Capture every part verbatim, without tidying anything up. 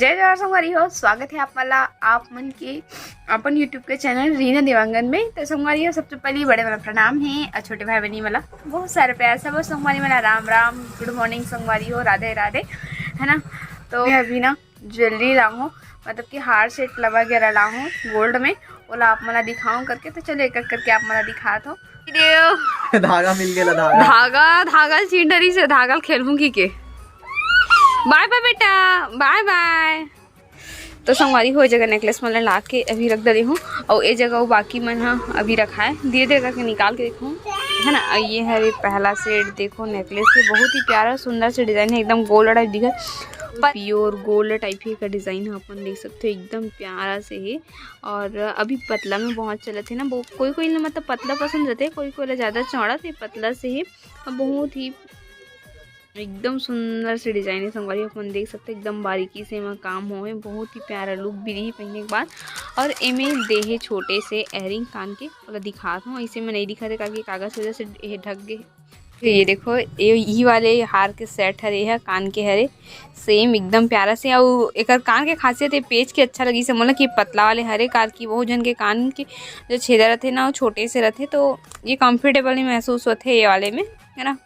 जय जोहार संगवारी हो, स्वागत है आप मन ला, आप मन के अपन YouTube के चैनल रीना देवांगन में। तो संगवारी हो, सबसे पहले बड़े वाला प्रणाम है और छोटे भाई बहनी वाला बहुत सारे प्यार से। बस संगवारी वाला राम राम, गुड मॉर्निंग संगवारी हो, राधे राधे, है ना। तो मैं अभी ना ज्वेलरी लाऊं, मतलब कि हार सेट ला वगैरह लाऊं गोल्ड में, ओला आप मन ला दिखाऊं करके। तो चलो एक एक करके आप मन ला दिखात हो। देव। धागा मिल गेला, धागा। धागा, धागा ल चींडरी से धागा ल खेलहूं की के। बाय बाय बेटा, बाय बाय। तो संगवारी हो, ए जगह नेकलेस मन ला ला के अभी रख डरे हूँ, और ए जगह वो बाकी मन हा अभी रखाए, धीरे धीरे करके निकाल के देखूँ, है ना। और ये हरे पहला सेट, देखो नेकलेस के बहुत ही प्यारा सुंदर से डिजाइन है, एकदम गोल्ड टाइप दिखत, प्योर गोल्ड टाइप ही का डिजाइन है, अपन देख सकते हो एकदम प्यारा से है। और अभी पतला में बहुत चलत है ना, बहु-, कोई कोई ला मतलब पतला पसंद रहते, कोई कोई ला ज्यादा चौड़ा से पतला से ही, और बहुत ही एकदम सुंदर से डिजाइन है संगवारी, अपन देख सकते हैं एकदम बारीकी से एमा काम होए, बहुत ही प्यारा लुक भी रही पहनने के बाद। और एमे देहे छोटे से एयरिंग कान के, ओला दिखात हूँ, इसे में नहीं दिखा थे काकि कागज की वजह से ये ढक गए। फिर ये देखो, ये, यही वाले हार के सेट हरे, यह कान के हरे, सेम एकदम प्यारा से। अउ एकर कान के खासियत है पेच के अच्छा लगी से मोला कि पतला वाले हरे, काल की बहुत जन के कान के जो छेदा रहते ना, वो छोटे से रहते, तो ये कंफर्टेबल नहीं महसूस होते ये वाले में, है ना।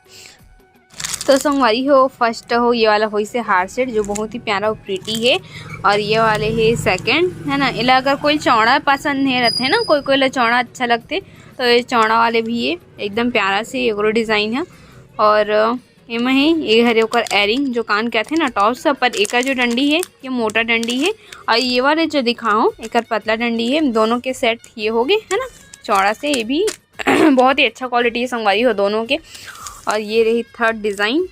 तो संगवारी हो, फर्स्ट हो ये वाला होइसे हार सेट, जो बहुत ही प्यारा और प्रीटी है, और ये वाले है सेकंड, है ना। एला अगर कोई चौड़ा पसंद नहीं रहते ना, कोई कोई ला चौड़ा अच्छा लगते, तो ये चौड़ा वाले भी है, एकदम प्यारा से एकरो डिजाइन है। और एमा ही ये हरे ओकर एयरिंग, जो कान के आथे ना टॉप्स, पर एकर जो डंडी है, ये मोटा डंडी है, और ये वाले जो दिखाओ, एकर पतला डंडी है। दोनों के सेट ये हो गए, है ना, चौड़ा से ये भी बहुत ही अच्छा क्वालिटी है संगवारी हो दोनों के। और ये रही थर्ड डिजाइन,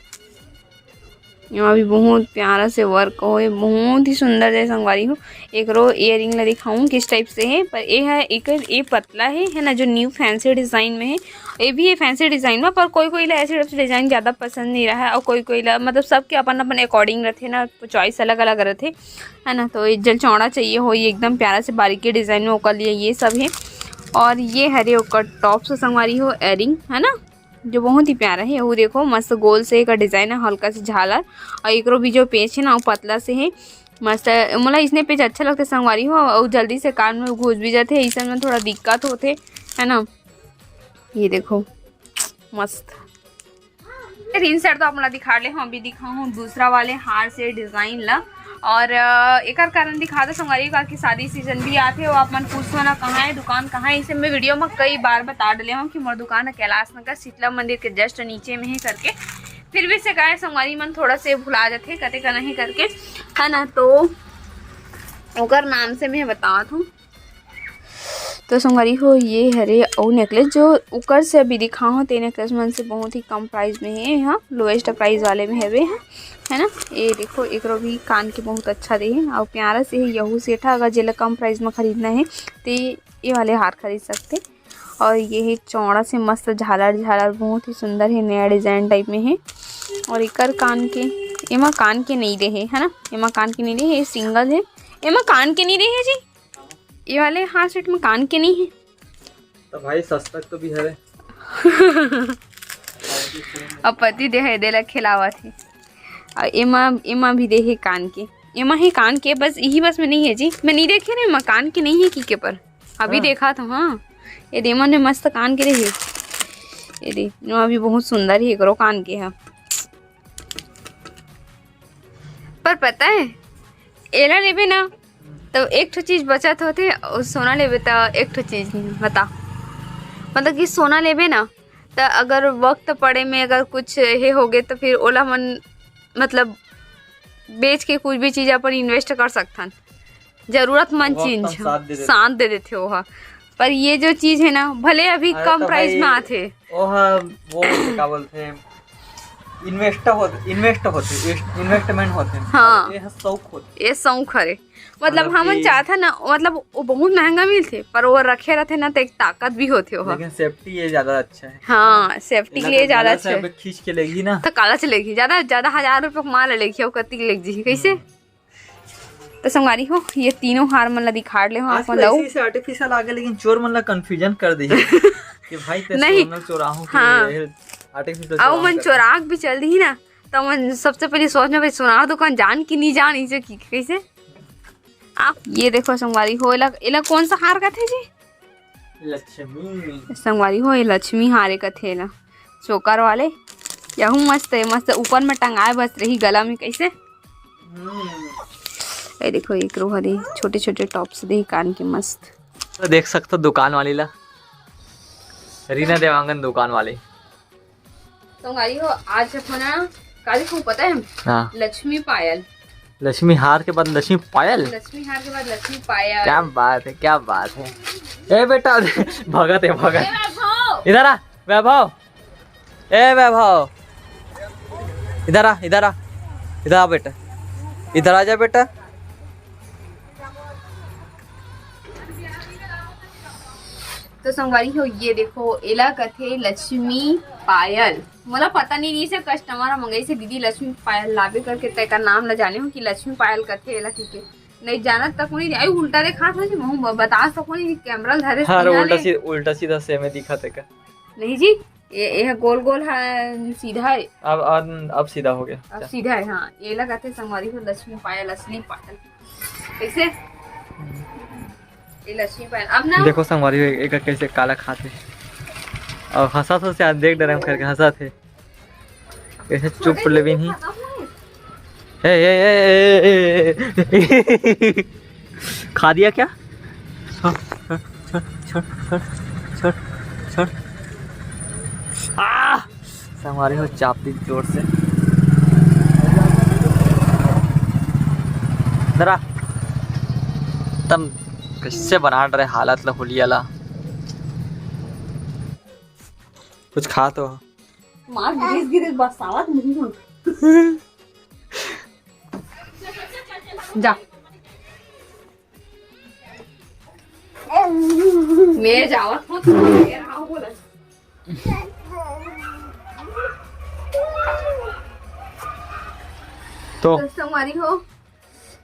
यहाँ भी बहुत प्यारा से वर्क होए, बहुत ही सुंदर है संगवारी हो। एकरो इयररिंग ला दिखाऊं किस टाइप से है, पर ये है एक ये पतला है, है ना, जो न्यू फैंसी डिजाइन में है। ये भी है फैंसी डिजाइन में, पर कोई कोई ला ऐसे टाइप से डिजाइन ज्यादा पसंद नहीं रहा है, और कोई कोई ला मतलब सबके अपन अपन अकॉर्डिंग रहते ना, चॉइस अलग अलग रहते, है ना। तो ये जल चौड़ा चाहिए हो, ये एकदम प्यारा से बारीकी डिजाइन में ओकर लिए ये सब है। और ये हरे ओकर टॉप से संगवारी हो एयररिंग, है ना, जो बहुत ही प्यारा है। वो देखो मस्त गोल से एक डिजाइन है, हल्का से झालर, और एकरो भी जो पेच है ना वो पतला से है मस्त। मोला इसने पेच अच्छा लगते संगवारी हो, और जल्दी से कान में घुस भी जाते, ऐसा में थोड़ा दिक्कत होते, है ना। ये देखो मस्त। फिर insert तो आप मोला दिखा ले, हम भी दिखाऊँ दूसरा वाले हार से डिजाइन ला। और अ, एकर कारण दिखा दो संगवारी, काकि शादी सीजन भी आथे, वो आप मन पूछो ना कहाँ है दुकान, कहाँ है। इसे मैं वीडियो में कई बार बता डले हूँ कि मोर दुकान है कैलाश नगर शीतला मंदिर के जस्ट नीचे में ही करके। फिर भी से गाय संगवारी मन थोड़ा से भुला जाथे कते का नहीं करके, है ना। तो ओकर नाम से मैं बतात हूँ। तो संगवारी हो, ये हरे अउ नेकलेस जो ऊपर से अभी दिखा हो, ते नेकलेस मन से बहुत ही कम प्राइस में है, यहाँ लोएस्ट प्राइस वाले में हवे, है ना। ये देखो, एकरो भी कान के बहुत अच्छा दे है और प्यारा से है। यहू सेट है, अगर जेला कम प्राइस में खरीदना है तो ये वाले हार खरीद सकते। और ये है चौड़ा से मस्त झालर, झालर बहुत ही सुंदर है, नया डिजाइन टाइप में है। और एकर कान के, एमा कान के नहीं दे है, है ना, एमा कान के नहीं दे है, सिंगल है, एमा कान के नहीं दे है जी। ये वाले हार सेट में कान के नहीं है। तो भाई सस्ता तो भी हरे। अब पति दे है, देला खिलावत है। और एमा, एमा भी दे है कान के, एमा है कान के, बस यही बस में नहीं है जी। मैं नहीं देखे रे, एमा कान के नहीं है की के पर अभी हाँ। देखा था, हाँ। ये दे मन में मस्त कान के रही। ये दे, एमा भी बहुत सुंदर है, एकरो कान के है। पर पता है, एला लेबे ना, तो एक ठो चीज बचत होथे, और सोना लेबे तो एक ठो चीज। बता, मतलब कि सोना लेबे ना, तो अगर वक्त पड़े में अगर कुछ हे होगे, तो फिर ओला मन, मतलब, बेच के कुछ भी चीज अपन इन्वेस्ट कर सकथन, जरूरतमंद वक्त चीज हम साथ दे देथे। साथ दे देथे ओहा। पर ये जो चीज है ना, भले अभी अरे कम तो प्राइस भाई, में आथे। ओहा, वो का बोलथे, इन्वेस्ट होथे, इन्वेस्ट होथे, इन्वेस्टमेंट होथे। हाँ। ये ह शौक होथे। ये शौक हरे, मतलब, मतलब हमन कि चाहथन ना, मतलब, वो बहुत महंगा मिलथे, पर वो रखे रहथे ना, तो एक ताकत भी होथे ओहा। लेकिन सेफ्टी ये ज्यादा अच्छा है। हाँ, सेफ्टी के एला लिए ज्यादा गला से अच्छा है। अब खींच के लेगी ना। तो काला चलेगी, ज्यादा, ज्यादा हजार रुपये के माल लेगी, वो कत्ती के लेगी, कैसे? हम्म। तो संगवारी हो, ये तीनों हार मन ला दिखाड़ ले हो आप आजकल मन ला। ऐसे, ऐसे आर्टिफिशियल आ गए, लेकिन चोर मन ला कंफ्यूजन कर दी कि भाई ते नहीं। सोना चोराहूं कि हाँ। ये आर्टिफिशियल अउ चोराहूं मन करके। चोराक भी चल दी ना, तो मन सबसे पहले सोचना भाई सोना दुकान जान कि नहीं जान, इसे की कैसे? आप ये देखो संगवारी हो, एला, एला कौन सा हार कथे जी? लक्ष्मी। संगवारी हो, ये लक्ष्मी हार ए कथे एला, चोकर वाले। यहू मस्त है, मस्त ऊपर में टंगाए बस रही गला में कैसे। हम्म। ये देखो, एक रो हरे छोटे छोटे टॉप्स दे कान के मस्त। तो देख सकते हो दुकान वाली ला, रीना देवांगन दुकान वाली। संगवारी हो, आज अपना का देखो पता है? हाँ। लक्ष्मी पायल। लक्ष्मी हार के बाद लक्ष्मी पायल। लक्ष्मी हार के बाद लक्ष्मी पायल। क्या बात है, क्या बात है। ए बेटा, भगत है, भगत। ए वैभव। इधर आ वैभव। ए वैभव, इधर आ, इधर आ, इधर आ बेटा, इधर आ जा बेटा। तो संगवारी हो, ये देखो, एला कथे लक्ष्मी पायल। मोला पता नहीं, नहीं से कस्टमर ह मंगाई से, "दीदी, लक्ष्मी पायल लाबे करके, तैका नाम ला जाने हो कि लक्ष्मी पायल कथे एला?" ठीक है, नहीं जानत तक नहीं। आई उल्टा देखात हो जी, महू ब-, बता सको नहीं, कैमरा धरे हर सीधा उल्टा ले। सी-, उल्टा सीधा से में दिखा तेका। नहीं जी, ये, ये गोल गोल है, सीधा है। अब, अब, अब सीधा हो गया। अब अच्छा। सीधा है, हाँ। एला कथे संगवारी हो लक्ष्मी पायल, असली पायल। कैसे? ये लक्ष्मी पायल। अब ना देखो संगवारी हो, एक कैसे काला खात है और हंसत हो, शायद देख डरम करके हंसत है। कैसे चुप ले भी नहीं। ए, ए, ए, ए, ए, ए। खा दिया क्या? छोड़, छोड़, छोड़। आ! संगवारी हो, चाप दी जोर से। जरा तम कैसे बना रहे हालत ला, होलिया ला। कुछ खा तो। मार गिरिस गिरिस बसावत नहीं हूँ। जा। मैं जावत हूँ, तो मैं रहा हूँ बोला। तो तो संगवारी हो,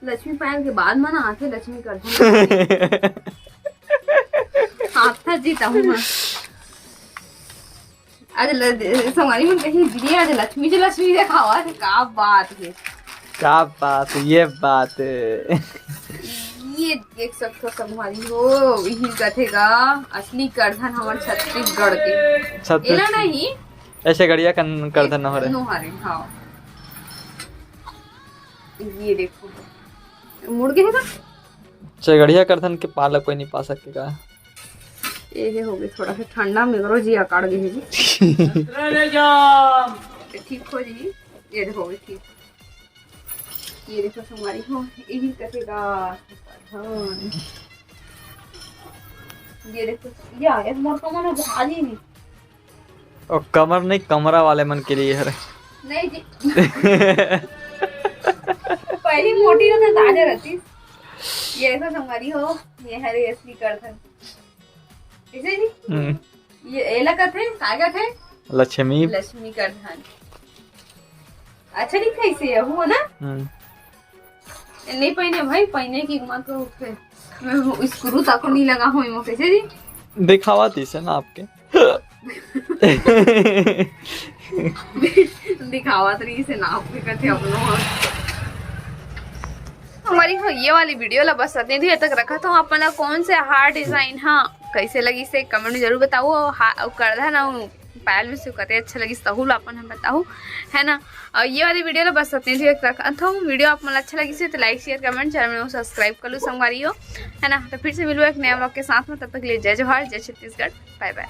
लक्ष्मी पायल के बाद मन आथे लक्ष्मी करधन। आप था जीता हूँ मैं। आज ल-, संगवारी मन कहीं, "दीदी, आज लक्ष्मी जी, लक्ष्मी जी खावा थे।" का बात है? का बात है? ये बात है। ये देख सकथो संगवारी हो, यही कथे का असली करधन हमर छत्तीसगढ़ के। छत्तीस-, एला नहीं, ऐसे गढ़िया कन-, करधन नोहरे। नोहरे, हाँ। ये देखो, मुड़ के है ना? चगड़िया करधन के पाला कोई नहीं पा सके का? ये हो गए, थोड़ा सा ठंडा में करो जी, अकाड़ गए जी। ले जा। ठीक हो जी, ये देखो, ठीक। ये देखो संगवारी हो, यही कथे का। हाँ। ये देखो, ये आ गया, मोर कमर में भारी नहीं। और कमर नहीं, कमरा वाले मन के लिए हरे। नहीं जी। पहली मोटी होते ताजा रहती। ये देखो संगवारी हो, ये हरे असली करधन। कैसे जी? हम्म। ये एला कथे, का कथे? लक्ष्मी। लक्ष्मी करधन। अच्छा दिखाई से हो ना? हम्म। नहीं पहने भाई, पहने की मत उठे। मैं स्क्रू तक नहीं लगा हूँ, कैसे जी? दिखावा तीस है ना आपके। दिखावत रही से नाप के कथे अपनो ह। संगवारी हो, ये वाली वीडियो ला बस अतने दूर तक रखत हूँ। अपन ला कौन से हार डिजाइन हा कैसे लगिस हे कमेंट में जरूर बताओ। और हा-, और करधन ना पायल में से कते अच्छा लगिस तहू ला अपन हम बताओ, है ना। और ये वाली वीडियो ला बस अतने दूर तक रखत हूँ। वीडियो आप मन ला अच्छा लगिस हे तो लाइक, शेयर, कमेंट, चैनल में सब्सक्राइब कर लो संगवारी हो, है ना। तो फिर से मिलूँ एक नया व्लॉग के साथ में, तब तक के लिए जय जोहार, जय छत्तीसगढ़, बाय बाय।